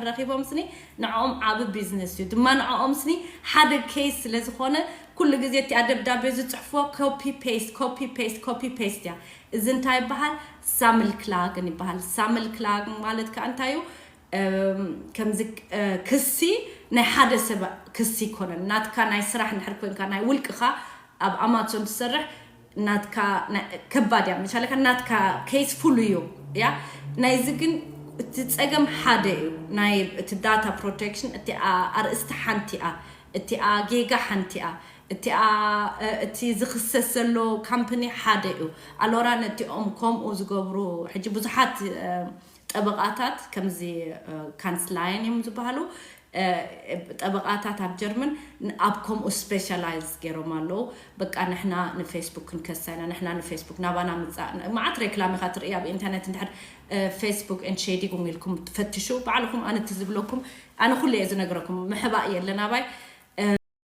ረኺቦም ስኒ ንዕኦም ዓብ ቢዝነስ እዩ ድማ ንዕኦም ስኒ ሓደ case ስለ ዝኾነ ኩሉ ግዜ እቲኣ ደብዳቤ ዝፅሕፍዎ copy paste copy paste copy paste እያ። እዚ እንታይ ይበሃል? ሳምል ክላግን ይበሃል። ሳምል ክላግን ማለት ከዓ እንታይ እዩ? ከምዚ ክሲ ናይ ሓደ ሰብ ክሲ ይኮነን። ናትካ ናይ ስራሕ እንድሕር ኮንካ ናይ ውልቅኻ ኣብ ኣማዞን ትሰርሕ ናትካ ከባድ እያ መሻለካ ናትካ case ፍሉ እዩ እያ። ናይዚ ግን እቲ ፀገም ሓደ እዩ። ናይ እቲ data protection እቲ ኣርእስቲ ሓንቲ እያ። እቲኣ ጌጋ ሓንቲ እያ። እቲኣ እቲ ዝኽሰስ ዘሎ ካምፕኒ ሓደ እዩ። ኣሎራ ነቲኦም ከምኡ ዝገብሩ ሕጂ ብዙሓት ጠበቓታት ከምዚ ካንስላየን እዮም ዝበሃሉ ጠበቓታት ኣብ ጀርመን ኣብ ከምኡ specialize ገይሮም ኣለዉ። በቃ ንሕና ንፌስቡክ ክንከሳ ኢና ንሕና ንፌስቡክ ናባና ምፃእ መዓት ሬክላም ኢኻ ትርኢ ኣብ ኢንተርነት እንድሕር ፌስቡክ ኤንድ ሼዲጉም ኢልኩም ትፈትሹ ባዕልኹም ኣነ እቲ ዝብለኩም ኣነ ኩሉ እየ ዝነግረኩም ምሕባእ የለን ኣባይ